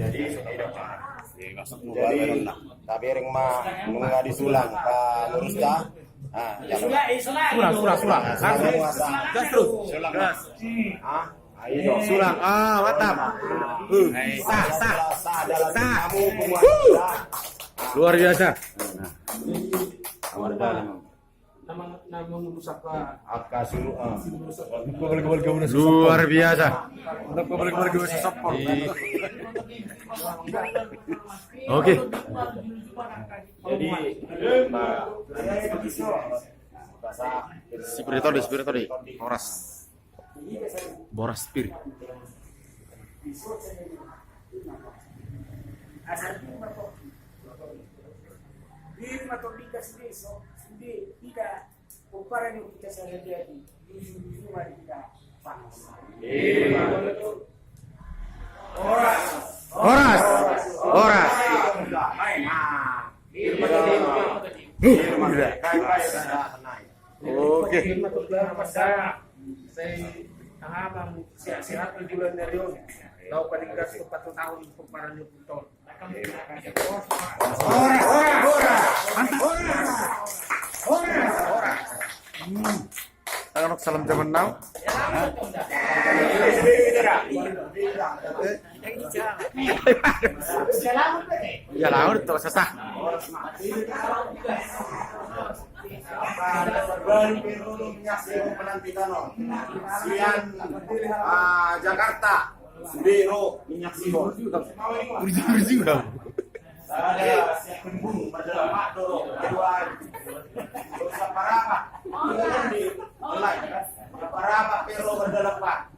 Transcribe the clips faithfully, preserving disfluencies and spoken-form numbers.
Jadi, jadi, tabereng ma nunga disulang pangurusta. Ah, sulang, sulang, sulang. Gas terus. Sulang. Gas. Ah, ayo. Sulang. Ah, mantap. Uh, sah, sah. Sah. Luar biasa. Nama, nama mengurus apa? Angka suruh, ah. Luar biasa. Luar biasa. Oke. Jadi, Pak, spiritori, spiritori. Horas. Boras pir. Asa diri ma tong, diri ma tong di gas desa, sude ida pomparan ni hita sehari-hari. Diri ma hita. Horas. Horas. Horas. Diri ma tong di gas. Oke. Sai tangabang sehat-sehat di bulan dari on. Lau paling gas tu empat tahun pomparan ni hita on. Horas. Horas. Horas. Salam zaman now. Ya, laut tuh, sesah. Sian, ah, Jakarta. Sude ro minyak sihol. Bersih, bersih udah. Ada siap kembung, berdalam mak, doro, kedua. Dosa parapa? Di, mulai. Parapa, pero berdalam mak.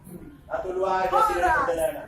Satu, dua, aja, tidak berdalam.